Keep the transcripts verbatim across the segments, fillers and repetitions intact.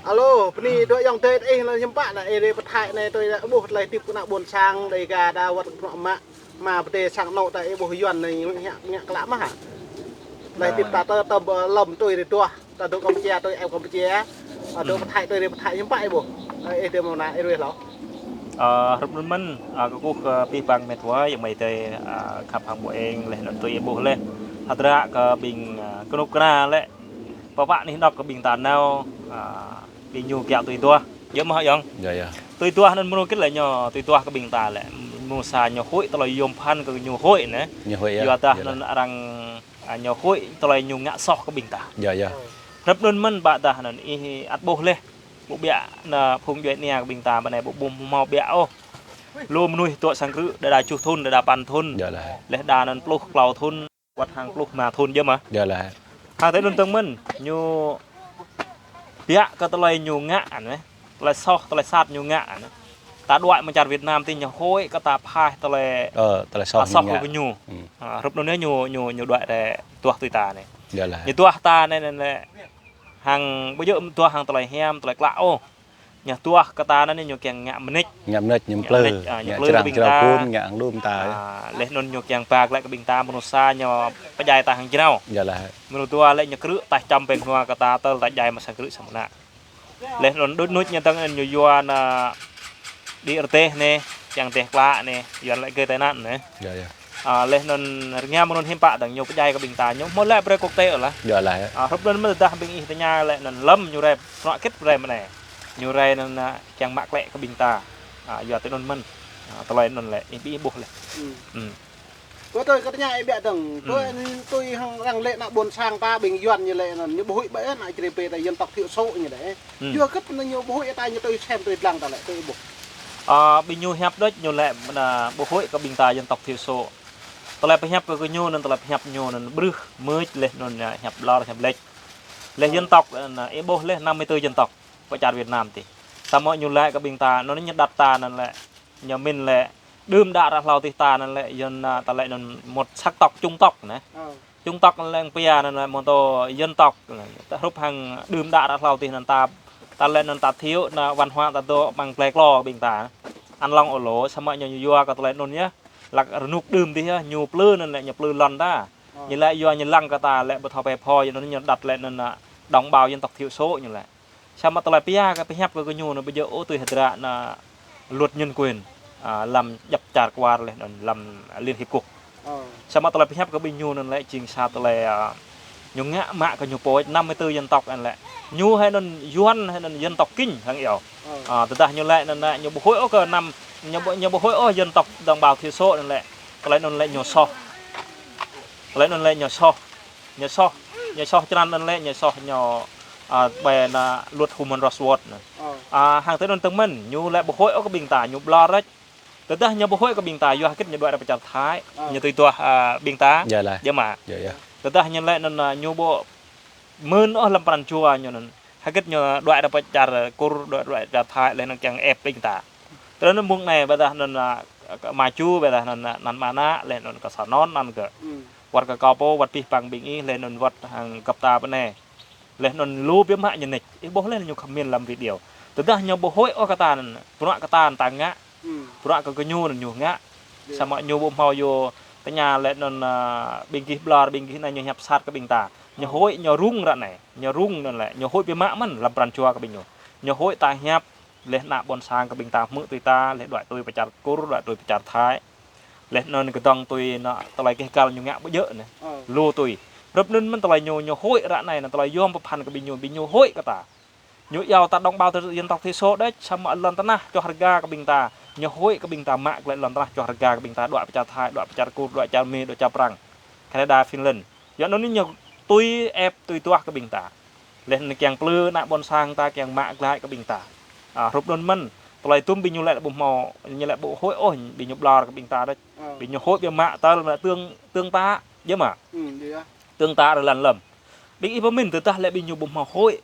Alo, bơni dŏ ayŏng adơi ih anŭn hiư̆m pă anai, ih rai pơthai anai tui ƀuh tơlơi hơdip kơ ană ƀôn sang Dêga ta wơ̆t kơ bruă mă, mă pơdai sang anŏ ta ih ƀuh Yuan anai ngă, ngă klă mơ̆ hă. Tơlơi hơdip ta tơ, tơ lŏm tui rai tuah, ta dŏ Kampuchia tui eo Kampuchia, ta dŏ pơthai tui rai pơthai hiư̆m pă ih ƀuh. Ih tơ mơ̆ anai ih ruai hlâo. Ơ, hrup anŭn mơ̆n, ơ, kơkuh kơ abih bang met wa, ayŏng amai adơi, ơ, khăp hăng ƀu eng, laih anŭn tui ih ƀuh laih. Hơdră kơ ƀing, ơ, kơnuk kơna lĕ. Pơpă anih anŏ kơ ƀing ta nao, ơ, ƀing ñu kiăng tui duah. Yơh mơ̆ ayŏng. Yơh, yơh. Tui duah anŭn mơnuih kit lĕ ñu tui duah kơ ƀing ta lĕ. Mơnuih sa ñu huĭ tơlơi yôm phăn kơ ñu huĭ anai. Ñu huĭ yơh. Yua dah anŭn arăng, ơ, ñu huĭ tơlơi ñu ngă soh kơ ƀing ta. Yơh, yơh. Hrup anŭn mơ̆n ƀă dah anŭn ih ăt ƀuh laih. Ƀu biă anŭn phung djuai ania kơ ƀing ta ƀă anai ƀu ƀuh hmâo biă ôh. Lu mơnuih dŏ sang krư̆ đơđa tơjuh thŭn, đơđa păn thŭn. Yơh lah. Laih đa anŭn pluh klâo thŭn. Wơ̆t hăng pluh rơma thŭn yơh mơ̆. Yơh lah. Hăng tơlơi anŭn tơ̆ng mơ̆n, ñu biă kơ tơlơi ñu ngă anai. Tơlơi soh, tơlơi sat ñu ngă anai. Ta đuaĭ mơ̆ng čar Việt Nam tih ñu huĭ kơ ta phaih tơlơi, ơ, tơlơi soh kơ ñu. Ơ, hrup anŭn ñu, ñu, ñu đuaĭ rai tuah tui ta anai. Yơh lah. Ñu tuah ta anai, anai, anai. Hăng ƀu djơ̆ tuah hăng tơlơi hiam, tơlơi klă ôh. Ñu tuah kơ ta anai ñu kiăng ngă mơneč. Ngă mơneč, ñu plư. Ngă mơneč, ơ, ñu plư kơ ƀing ta. Ngă črang črao phŭn, ngă hăng lŏm ta. Ơ, laih anŭn ñu kiăng ba glaĭ kơ ƀing ta mơnuih sa ñu pơdjai ta hăng jrao. Yơh lah. Mơnuih dua lĕ ñu krư̆ taih čăm pĕng hnua kơ ta tơl ta djai mă sang krư̆ sang mơnă. Laih anŭn đôč nuč ñu tơ̆ng anŭn ñu yua anŭn đĭ rơdêh anai, kiăng rơdêh klă anai, yua lĕ gơi tai nạn anai. Yơh, yơh. Ơ, laih anŭn rơngiă mơ̆ng anŭn hiư̆m pă tơ̆ng ñu pơdjai kơ ƀing ta, ñu hmâo lĕ brơi quốc tế lah. Yơh lah. Ơ, hrup anŭn mơ̆n tơdah ƀing ih tơña lĕ anŭn lŏm ñu rai, prăk kit rai mơ̆n anai. Ñu rai anŭn, ơ, kiăng mă klĕ kơ ƀing ta. Ơ, yua tui anŭn mơ̆n. Ơ, tơlơi anŭn lĕ, ih ƀuh laih. Ơ, tui kơ tơña ih biă dơ̆ng, tui, tui hăng arăng lĕ ană ƀôn sang ta ƀing Yuan ñu lĕ anŭn, ñu ƀu huĭ ƀă ană čri pê ta dân tộc thiểu số ñu lĕ. Yua hơget anŭn ñu ƀu huĭ ta ñu tui sem tui lăng ta lĕ, tui ih ƀuh. Ơ, ƀing ñu hiăp đôč ñu lĕ, anŭn ƀu huĭ kơ ƀing ta dân tộc thiểu số. Tơlơi pơhiăp kơ gơñu anŭn, tơlơi pơhiăp ñu anŭn brưh, mưč laih anŭn, ơ, hiăp ƀlŏr, hiăp lĕč. Laih dân tộc, anŭn ih ƀuh laih năm mươi tư dân tộc pơ čar Việt Nam tih. Samơ̆ ñu lĕ kơ ƀing ta, anŭn ñu đặt ta anŭn lĕ, ñu mĭn lĕ, đưm đă ră hlâo tih ta anŭn lĕ, dân, ơ, ta lĕ anŭn một sắc tộc, chủng tộc anai. Chủng tộc lĕ pia anŭn lĕ mơ̆ tơ dân tộc. Ta hrup hăng đưm đă ră hlâo tih anŭn ta, ta lĕ anŭn ta thiếu anŭn văn hóa ta dŏ ƀăng plei klô ƀing ta. Ăn lŏng ôh lô, samơ̆ ñu yua kơ tơlơi anŭn yơh. Lăk rơnŭk đưm tih yơh, ñu plư anŭn lĕ, ñu plư lŏn ta. Ñu lĕ yua ñu lăng kơ ta lĕ ƀu thâo pĕ phô, yua anŭn ñu đặt lĕ anŭn, ơ, đồng bào dân tộc thiểu số ñu lĕ. Samơ̆ tơlơi pia kơ pơhiăp kơ gơñu anŭn ƀu djơ̆ ôh tui hơdră anŭn luật nhân quyền, ơ, lăm djăp čar kwar laih anŭn lăm Liên Hiệp Quốc. Samơ̆ tơlơi pơhiăp kơ ƀing ñu anŭn lĕ jing sa tơlơi, ơ, ñu ngă mă kơ ñu pô năm mươi tư dân tộc anŭn lĕ. Ñu hai anŭn Yuan hai anŭn dân tộc Kinh hăng iâu. Ơ, tơdah ñu lĕ anŭn lĕ ñu ƀu huĭ ôh kơ năm, ñu ƀu, ñu ƀu huĭ ôh dân tộc đồng bào thiểu số anŭn lĕ. Tơlơi anŭn lĕ ñu soh. Tơlơi anŭn lĕ ñu soh. Ñu soh, ñu soh črăn anŭn lĕ, ñu soh ñu, ơ, ƀơi anŭn luật human rights watch anŭn. Ơ, hăng tui anŭn tơ̆ng mơ̆n, ñu lĕ ƀu huĭ ôh kơ ƀing ta, ñu ƀlŏr rĕč. Tơdah ñu ƀu huĭ kơ ƀing ta, yua hơget ñu đuaĭ rai pơ čar Thái, ñu tui duah, ơ, ƀing ta. Yơh lah. Yơh mơ̆. Tơdah ñu lĕ anŭn, ơ, ñu ƀu mơ̆n ôh lăm pran jua ñu anŭn. Hơget ñu đuaĭ rai pơ čar Kur, đuaĭ, đuaĭ čar Thái, laih anŭn kiăng ĕp ƀing ta. Tơdah anŭn mơ̆ng anai, ƀôdah anŭn, ơ, kơ mă ču, ƀôdah anŭn, ơ, anŭn mơnă, laih anŭn kơ sa anŭn anŭn kơ. Wơ̆t kơ kâo pô, wơ̆t abih bang ƀing ih, laih anŭn wơ̆t hăng gơp ta pơ anai. Laih anŭn lu biă mă ñu nač. Ih ƀuh laih ñu khăm min lăm video. Tơdah ñu ƀu huĭ ôh kơ ta anŭn, bruă kơ ta anŭn ta ngă. Bruă kơ gơñu anŭn ñu ngă. Samơ̆ ñu ƀu hmâo yua tơña laih anŭn, ơ, ƀing gih ƀlŏr, ƀing gih anai ñu hiăp sat kơ ƀing ta. Ñu huĭ, ñu rŭng ră anai. Ñu rŭng anŭn lĕ, ñu huĭ biă mă mơ̆n lăm pran jua kơ ƀing ñu. Ñu huĭ ta hiăp, laih ană ƀôn sang kơ ƀing ta hmư̆ tui ta, laih đuaĭ tui pơ čar Kur, đuaĭ tui pơ čar Thái. Laih anŭn kơdŏng tui anŭn tơlơi keh găl ñu ngă ƀu djơ̆ anai. Lu tui. Hrup anŭn mơ̆n tơlơi ñu, ñu huĭ ră anai, anŭn tơlơi yôm pơphan kơ ƀing ñu, ƀing ñu huĭ kơ ta. Ñu iâu ta đồng bào dân tộc thiểu số đĕč, samơ̆ lŏn tơnah čoh rơga kơ ƀing ta. Ñu huĭ kơ ƀing ta mă glaĭ lŏn tơnah čoh rơga kơ ƀing ta, đuaĭ pơ čar Thái, đuaĭ pơ čar Kur, đuaĭ čar Mi, đuaĭ čar Prăng. Canada, Finland. Yua anŭn ñu tui ĕp tui duah kơ ƀing ta. Laih anŭn kiăng plư ană ƀôn sang ta kiăng mă glaĭ kơ ƀing ta. Ơ, hrup anŭn mơ̆n. Tơlơi tŭm ƀing ñu lĕ ƀu hmâo, ñu lĕ ƀu huĭ ôh, ƀing ñu ƀlŏr kơ ƀing ta đĕč. Ƀing ñu huĭ biă mă tơl mă tương, tương ta, yơh mơ̆. Tương ta rơlan lăm. Ƀing ih pơmĭn tơdah lĕ ƀing ñu ƀu hmâo huĭ,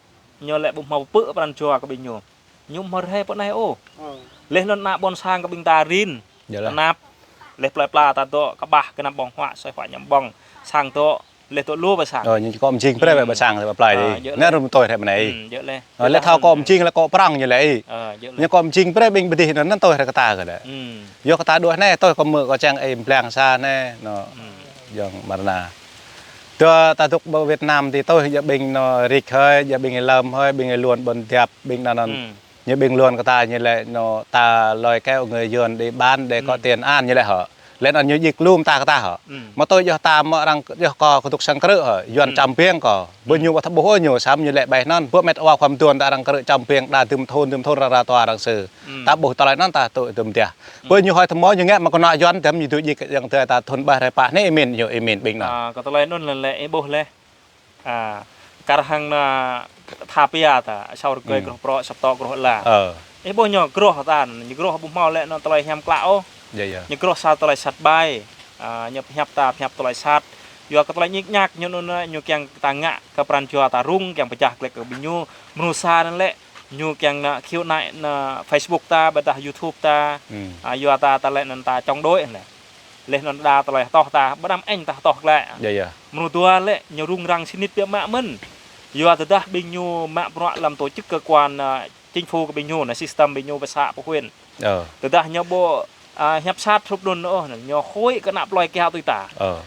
ñu lĕ ƀu hmâo pơpŭ pran jua kơ ƀing ñu. Ñu hmâo rơhai pơ anai ôh. Laih anŭn ană ƀôn sang kơ ƀing ta rin, tơnap. Laih plơi pla ta dŏ kơƀah kơnăm ƀơ̆ng huă, sui huă ñăm ƀơ̆ng, sang dŏ. Leh tŏ lu pơ sang. Ơ, ñu kŏ mjing brơi pơ sang, pơ plơi. Anai rŭm tui hrĕ mơnai. Leh thâo kŏ mjing leh kŏ prong ñu lĕ. Ơ, ñu kŏ mjing brơi ƀing pơdih anŭn, anŭn tui hrĕ kơ ta kơ lĕ. Yua kơ ta đuaĭ anai, tui kơ mơ̆ kơ čang ih blang sa anai, anŭn. Yŏng mơ̆ anai. Tui ta dŏ ƀơi Việt Nam tih tui, djă ƀing anŭn Rik hơi, djă ƀing Lâm hơi, ƀing Luan Bôn Diap, ƀing anŭn. Ñu ƀing Luan kơ ta ñu lĕ anŭn ta lôi kéo người Yuan đi bán để có tiền ăn ñu lĕ hŏ. Leh anŭn ñu djik lŏm ta kơ ta hŏ. Mơ̆ tui yua ta mơ̆ arăng yua kơ kơdŭk sang krư̆ hŏ. Yuan čăm biêng kơ. Ƀu ñu ƀu thâo ƀuh ôh ñu, samơ̆ ñu lĕ ƀai anŭn. Ƀu met wa khua mơduan ta arăng krư̆ čăm biêng đa dŭm thŭn, dŭm thŭn ra ra tua arăng sư. Ta ƀuh tơlơi anŭn ta tui dŭm dah. Ƀu ñu hơi thâo mơ̆ ñu ngă mă kơnuk Yuan tơm ñu dŭ djik yang tui ta thŭn ƀah rai pă anai ih min, ñu ih min ƀing anŭn. Ơ, kơ tơlơi anŭn lĕ, lĕ ih ƀuh leh. Ơ, kar hăng anŭn tha pia ta, asâo rơgơi groh prŏ, asăp tŏ groh ala. Ih ƀuh ñu groh ta, ñu groh ƀu hmâo lĕ anŭn tơlơi hiam klă ôh. Ñu groh sa tơlơi sat ƀai. Ơ, ñu pơhiăp ta, pơhiăp tơlơi sat. Yua kơ tơlơi ñik ñak ñu anŭn, ñu kiăng ta ngă kơ pran jua ta rŭng, kiăng pơčah glĕk kơ ƀing ñu. Mơnuih sa anŭn lĕ, ñu kiăng anŭn khiếu nại anŭn Facebook ta, ƀôdah YouTube ta. Ơ, yua ta, ta lĕ anŭn ta chống đối lĕ. Leh anŭn đa tơlơi hơtoh ta, ƀơđăm ĕng ta hơtoh glaĭ. Mơnuih dua lĕ, ñu rŭng răng sĭt nik biă mă mơ̆n. Yua tơdah ƀing ñu mă bruă lăm tổ chức cơ quan, ơ, chính phủ kơ ƀing ñu, anŭn system ƀing ñu pơ xã pơ huyện. Tơdah ñu ƀu, ơ, hiăp sat hrup anŭn ôh, ñu hơi kơ ană plơi kiaŏ tui ta.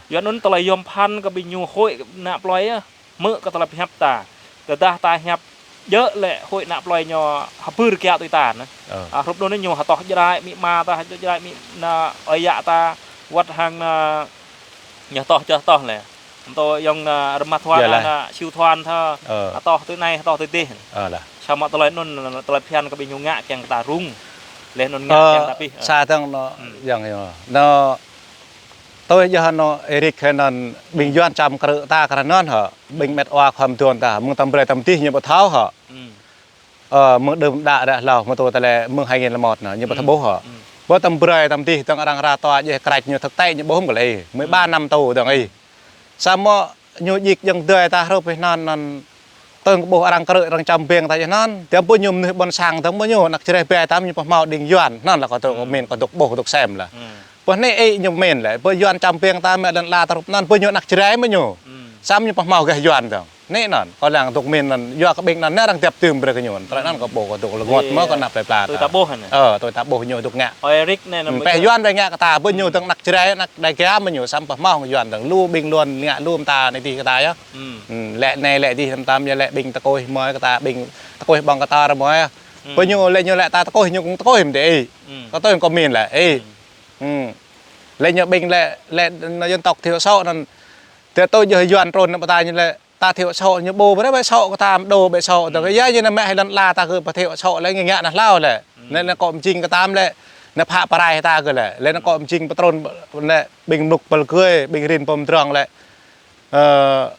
Yua anŭn tơlơi yom phăn kơ ƀing ñu hơi kơ ană plơi ơ. Mơ̆ kơ tơlơi pơhiăp ta. Tơdah ta hiăp djơ̆ lĕ hơi ană plơi ñu hơbưr kiaŏ tui ta anŭn. Ơ. Ơ, hrup anŭn ñu hơtoh Jrai amĭ ama ta, hơtoh Jrai amĭ anŭn ơi yă ta, wơ̆t hăng anŭn ñu hơtoh čơh hơtoh lĕ. Anŭn tui yŏng anŭn rơmah thuan, anŭn siu thuan tha. Hơtoh tui anai, hơtoh tui adih. Samơ̆ tơlơi anŭn, tơlơi phiăn kơ ƀing ñu ngă kiăng ta rŭng. Leh anŭn ngă kiăng ta pih. Sa tơ̆ng anŭn, yŏng yŏng. Anŭn tui yua anŭn Ih Rik hơi anŭn ƀing Yuan čăm krư̆ ta kơ anŭn hŏ. Ƀing met wa khua mơduan ta, mơ̆ng tơm brơi tơm tih ñu ƀu thâo hŏ. Ơ, mơ̆ng đưm đă ră hlâo, mơ̆ tui tơlơi mơ̆ng hai nghìn lẻ một anŭn, ñu ƀu thâo ƀuh hŏ. Ƀu tơm brơi tơm tih, tơ̆ng arăng ra tua djai krač ñu thực tế ñu ƀuh hŏm kơ lĕ. Mười ba năm tù tơ̆ng ih. Samơ̆ ñu djik jơ̆ng dơi ta hrup ih anŭn anŭn. Tơ̆ng kơ ƀuh arăng krư̆, arăng čăm biêng ta djai anŭn. Tơm ƀu ñu mơnuih ƀôn sang, tơm ƀu ñu anăk Jrai ƀai ta ñu pơhmâo đing Yuan. Anŭn lĕ kơ tŭ kơ min kơ dŏ ƀuh dŏ sem lĕ. Ƀuh anai ih ñu min lĕ, ƀu Yuan čăm biêng ta mă lŏn ala ta hrup anŭn, ƀu ñu anăk Jrai mơ̆ ñu. Samơ̆ ñu pơhmâo gah Yuan tơ̆ng. Anai anŭn, kơ lăng dŏ min anŭn, yua kơ ƀing anŭn, anai arăng tiap tơm brơi kơ ñu. Tơlơi anŭn kơ ƀuh kơ dŏ lơngot mơ̆ kơ anăp plơi pla ta. Tui ta ƀuh anŭn. Ơ, tui ta ƀuh ñu dŏ ngă. Ơi Rik anai anŭn pĕ Yuan ƀai ngă kơ ta, ƀu ñu tơ̆ng anăk Jrai, anăk Đêga mơ̆ ñu, samơ̆ pơhmâo Yuan tơ̆ng. Lu ƀing Luan ngă lŏm ta anai tih kơ ta yơh. Lĕ anai lĕ tih tơm tơm yơh lĕ ƀing tơkuih mơi kơ ta, ƀing tơkuih ƀơ̆ng kơ ta rơmơi yơh. Ƀu ñu lĕ ñu lĕ ta tơkuih ñu kơ tơkuih mơ̆ dih. Kơ tui kơ min lĕ. Lĕ ñu ƀing lĕ, lĕ anŭn dân tộc thiểu số anŭn. Tui tui yơh Yuan trŭn anŭn ƀu ta ñu lĕ, ta thiểu số ñu ƀu brơi ƀai số kơ ta mơ̆ đô ƀai số. Tui kơ yua ñu anŭn mă hơi lŏn ala ta kơ pơ thiểu số lĕ ngă anŭn hlâo lĕ. Anŭn anŭn kơ mjing kơ ta lĕ, anŭn phă pơrai ta kơ lĕ. Lĕ anŭn kơ mjing pơtrŭn lĕ ƀing mluk pơl gơi, ƀing rin pơm drong lĕ. Ơ,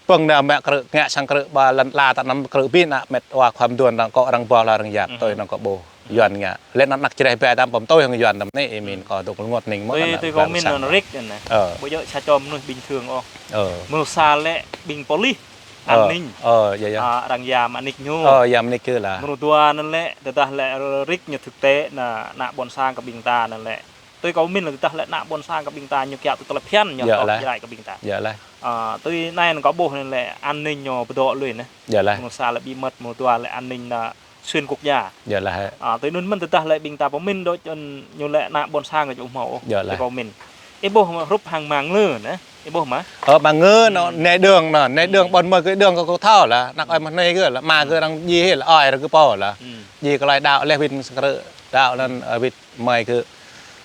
pơ̆ng anŭn mă krư̆, ngă sang krư̆ ƀơi lŏn ala ta anăm krư̆ ƀing ană met wa khua mơduan arăng kơ arăng ƀuh lĕ arăng yap, tui anŭn kơ ƀuh. Yuan ngă. Lĕ anăk Jrai ƀai ta pơm tui hăng Yuan tơm anai ih min kơ dŏ lơngot ning mơ̆. Tui, tui kơ min anŭn Rik anŭn. Ƀu djơ̆ sa čô mơnuih bình thường ôh. Mơnuih sa lĕ ƀing polis. An ninh. Ơ, yơh yơh. Arăng yam anih ñu. Ơ, yam anih kơ lĕ. Mơnuih dua anŭn lĕ, tơdah lĕ Rik ñu thực tế anŭn, ană ƀôn sang kơ ƀing ta anŭn lĕ. Tui kơ min lĕ tơdah lĕ ană ƀôn sang kơ ƀing ta ñu kiaŏ tui tơlơi phiăn ñu hơtoh Jrai kơ ƀing ta. Ơ, tui anai anŭn kơ ƀuh anŭn lĕ an ninh ñu pơdŏ lui anŭn. Mơnuih sa lĕ bí mật, mơnuih dua lĕ an ninh anŭn xuyên quốc gia. Ơ, tui anŭn mơ̆n tơdah lĕ ƀing ta pơmin đôč anŭn ñu lĕ ană ƀôn sang kơ ƀu hmâo ôh. Tui kơ min. Ih ƀuh hrup hăng Mang Lư anŭn. Ih ƀuh mơ̆? Ơ, Mang Lư anŭn, anai đường anŭn, anai đường ƀôn mơi kơ đường kơ kâo thâo lĕ. Anăk ơi mơ̆ anai kơ lĕ, ama kơ arăng ji hĭ lĕ, ơi arăng kơ pô lĕ. Ji kơ lai đaŏ leh wĭt sang krư̆, đaŏ anŭn, ơ, wĭt mơi kơ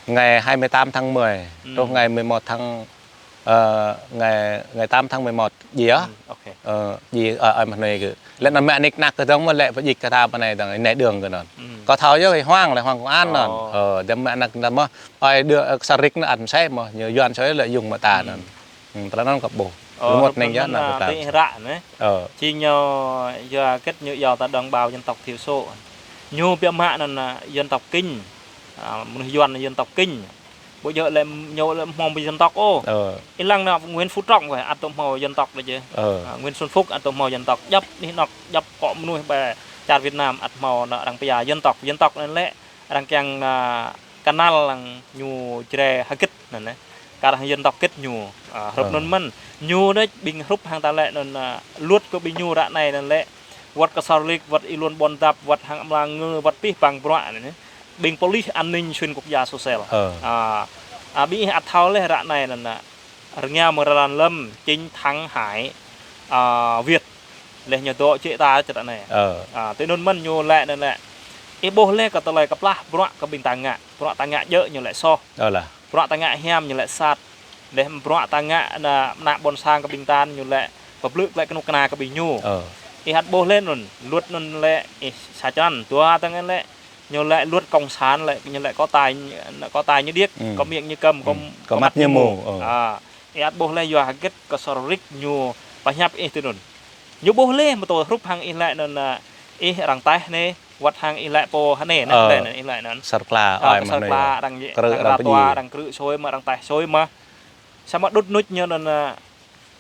ngày hai mươi tám tháng mười, truh ngày mười một tháng, ơ, ngày, ngày tám tháng mười một, ji yơh. Ơ, ji, ơ, ơi mơ̆ anai kơ. Lĕ anŭn mă anih anăk kơ tơ̆ng mơ̆ lĕ pơjik kơ ta pơ anai tơ̆ng, anai đường kơ anŭn. Kâo thâo yơh, Hoàng lĕ, Hoàng công an anŭn. Ơ, tơm mă anăk anŭn mơ̆, ơi đơ, ơ, sang Rik anŭn ăn sĕ mơ̆, ñu Yuan soi lĕ yŭng mơ̆ ta anŭn. Tơlơi anŭn kơ ƀuh. Ơ, rơngot anŭn ning yơh, anăk ta. Tui hră anŭn. Ơ. Či ñu yua kơ ñu yua ta đồng bào dân tộc thiểu số. Ñu biă mă anŭn, ơ, dân tộc Kinh. Ơ, mơnuih Yuan dân tộc Kinh. Ƀu djơ̆ lĕ ñu lĕ hmâo ƀing dân tộc ôh. Ih lăng anŭn Nguyễn Phú Trọng kơ ăt tŭ hmâo dân tộc đôč yơh. Ơ, Nguyễn Xuân Phúc ăt tŭ hmâo dân tộc. Djăp anih anŏk, djăp kơ mơnuih ƀơi čar Việt Nam ăt hmâo anŭn arăng pia dân tộc. Dân tộc anŭn lĕ arăng kiăng, ơ, kơnăl lăng ñu Jrai hơgĕt anŭn. kar hăng dân tộc Kit ñu, a, hrup anŭn mơ̆n. Ñu anai ƀing hrup hăng ta lĕ anŭn, a, luật kơ ƀing ñu ră anai anŭn lĕ, wơ̆t kơ Sôr Lik, wơ̆t Y Luôn Ƀôn Dap, wơ̆t hăng Mla Ngư, wơ̆t pih bang bruă anai. Ƀing polis an ninh xuyên quốc gia Sôsel. A, a, ƀing ih ăt thâo lĕ ră anai anŭn, a, rơngiao mơ̆ng rơlan lơ̆m chính thắng hại, a, Việt. Lĕ ñu dŏ čĕ ta čĕ ră anai. A, tui anŭn mơ̆n ñu lĕ anŭn lĕ. Ih ƀuh lĕ kơ tơlơi kơplah bruă kơ ƀing ta ngă. Bruă ta ngă djơ̆ ñu lĕ soh. Bruă ta ngă hiam ñu lĕ sat. Lĕ bruă ta ngă ană, ană ƀôn sang kơ ƀing ta ñu lĕ pơblư̆ lĕ kơnuk kơna kơ ƀing ñu. Ih ăt ƀuh lĕ anŭn, luật anŭn lĕ, ih sa črăn, dua tơngan lĕ, ñu lĕ luật cộng sản lĕ, ñu lĕ có tai, có tai như điếc, có miệng như câm, có, có mắt như mù. A, ih ăt ƀuh lĕ yua hơget kơ Sôr Lik ñu pơhiăp ih tui anŭn. Ñu ƀuh lĕ mơ̆ tơ hrup hăng ih lĕ anŭn, a, ih arăng taih anai, wơ̆t hăng ih lĕ pô hơnai anŭn, lĕ anŭn, ih lĕ anŭn. Sar kla, a, ơi, sar kla, arăng, arăng ra tua, arăng krư̆ sôi mơ̆, arăng taih sôi mơ̆. Samơ̆ đŭt nuč ñu anŭn, a,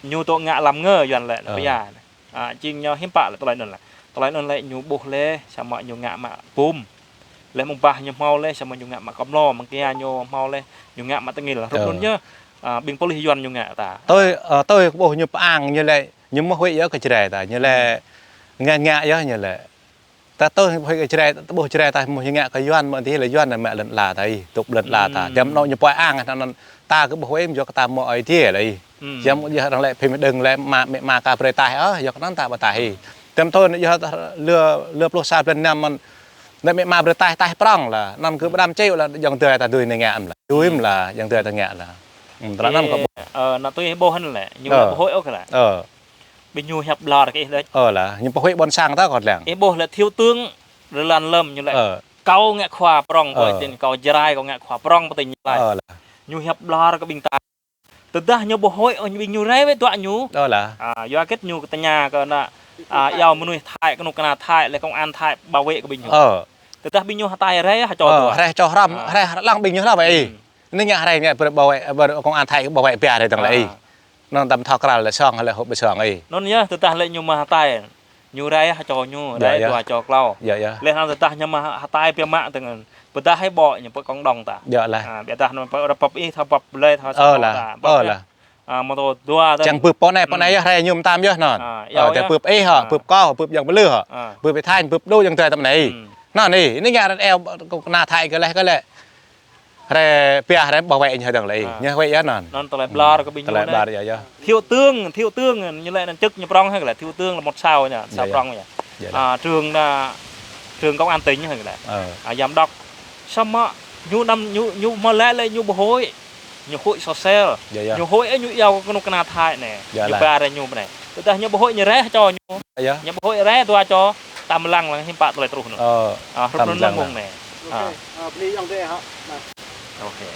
ñu tŏ ngă lăm ngơ Yuan lĕ, pia. A, jing ñu hiư̆m pă lĕ tơlơi anŭn lĕ. Tơlơi anŭn lĕ ñu ƀuh lĕ, samơ̆ ñu ngă mă bum. Lĕ mơ̆ng bah ñu hmâo lĕ, samơ̆ ñu ngă mă kơmlo, mơ̆ng kia ñu hmâo lĕ, ñu ngă mă tơngil. Hrup anŭn ñu, a, ƀing polis Yuan ñu ngă ta. Tui, a, tui kơ ƀuh ñu pơang ñu lĕ, ñu mơ̆ huĭ yơh kơ Jrai ta, ñu lĕ, ngă ngă yơh ñu lĕ. Ta tui ƀuh kơ Jrai, ta ƀuh Jrai ta mơ̆ ñu ngă kơ Yuan mơ̆ tih lĕ Yuan anai mă lŏn ala ta ih, tŭk lŏn ala ta. Jăm anŭn ñu pơang anŭn ta kơ ƀuh huĭ mơ̆ yua kơ ta mơ̆ ai tiê lĕ ih. Jăm yơh arăng lĕ phim đơ̆ng lĕ mă, mĕ mă ka brơi taih ôh, yua kơ anŭn ta ƀu taih ih. Tơm tui yơh lơ, lơ pluh sa blan năm mơ̆n, lĕ mĕ mă brơi taih, taih prŏng lĕ. Anŭn kơ ƀu đăm čeu lĕ, jăng tơi ta dưi anai ngă mơ̆n lĕ. Dưi mơ̆n lĕ, jăng tơi ta ngă lĕ. Hm, tơlơi anŭn kơ ƀuh. Ơ, anŭn tui ƀuh hăn lĕ, ñu ƀu huĭ ôh lĕ. Ơ. Ƀing ñu hiăp ƀlŏr kơ ih đôč. Ơ lah, ñu pơhuĭ ƀôn sang ta kơ lăng. Ih ƀuh lĕ thiếu tướng Rơlan Lâm ñu lĕ. Ơ. Kâo ngă khua prŏng, ơ, pơtĭn kâo Jrai, kâo ngă khua prŏng pơtĭn ñu lĕ. Ơ lah. Ñu hiăp ƀlŏr kơ ƀing ta. Tơdah ñu ƀu huĭ ôh ƀing ñu rai wơ̆t dŏ ñu. Ơ lah. A, yua hơget ñu kơ tơña kơ ană, a, iâu mơnuih Thái, kơnuk kơna Thái, lĕ công an Thái bảo vệ kơ ƀing ñu. Ơ. Tơdah ƀing ñu hơtai rai hơčô. Ơ, dua. Rai hơčô hrăm, ơ, rai lăng ƀing ñu hrăm ih. Hm. Anai ngă rai ngă brơi bảo vệ, brơi công an Thái bảo vệ pia rai tơ̆ng lĕ ih. Anŭn tăm thâo krăl lĕ song lĕ hŭp ƀơi song ih. Anŭn yơh, tơdah lĕ ñu mă hơtai. Ñu rai hơčô ñu, rai dua hơčô klâo. Yơh, yơh. Lĕ anŭn tơdah ñu mă hơtai pia mă tơ̆ng. Pơdah hĭ ƀô̆ ñu pơ cộng đồng ta. Yơh lah. A, ƀiădah anŭn pơ rơpăp ih thâo păp lĕ thâo sa ta. Ơ lah. A, mơ̆ tơ dua tơ̆ng. Čang bưp pô anai, pô anai yơh rai ñu mơtam yơh anŭn. A, yơh, tơl bưp ih hă, bưp kâo, bưp jăng pơlư hă. Bưp ih Thanh, bưp đu jăng tơi tăm anai. Anŭn ih, anai ngă rai eo kơnuk kơna Thái kơ lĕ, kơ lĕ. Rai pia rai bảo vệ ñu tơ̆ng lĕ ih. A. Ñu huĭ yơh anŭn. Anŭn tơlơi ƀlŏr kơ ƀing ñu. Tơlơi ƀlŏr yơh, yơh. Thiếu tướng, thiếu tướng ñu lĕ anŭn chức ñu prŏng hă lĕ, thiếu tướng là một sao nhỉ, sao prŏng nhỉ. Yơh, yơh. A, trưởng, a, trưởng công an tỉnh hă lĕ. Ơ. A, giám đốc. Samơ̆ ñu năm ñu, ñu mă lĕ lĕ ñu ƀu huĭ. Ñu huĭ Sôsel. Yơh, yơh. Ñu huĭ ñu iâu kơnuk kơna Thái anai. Yơh lah. Ñu ba rai ñu anai. Tơdah ñu ƀu huĭ ñu rai hơčô ñu. Yơh. Ñu ƀu huĭ rai dua hơčô. Tăm lăng lăng hiư̆m pă tơlơi truh anŭn. Ơ. A, hrup anŭn lăng mơ̆ng anai. Ok. A. A, bơni ayŏng adơi hă. Nah. Ok.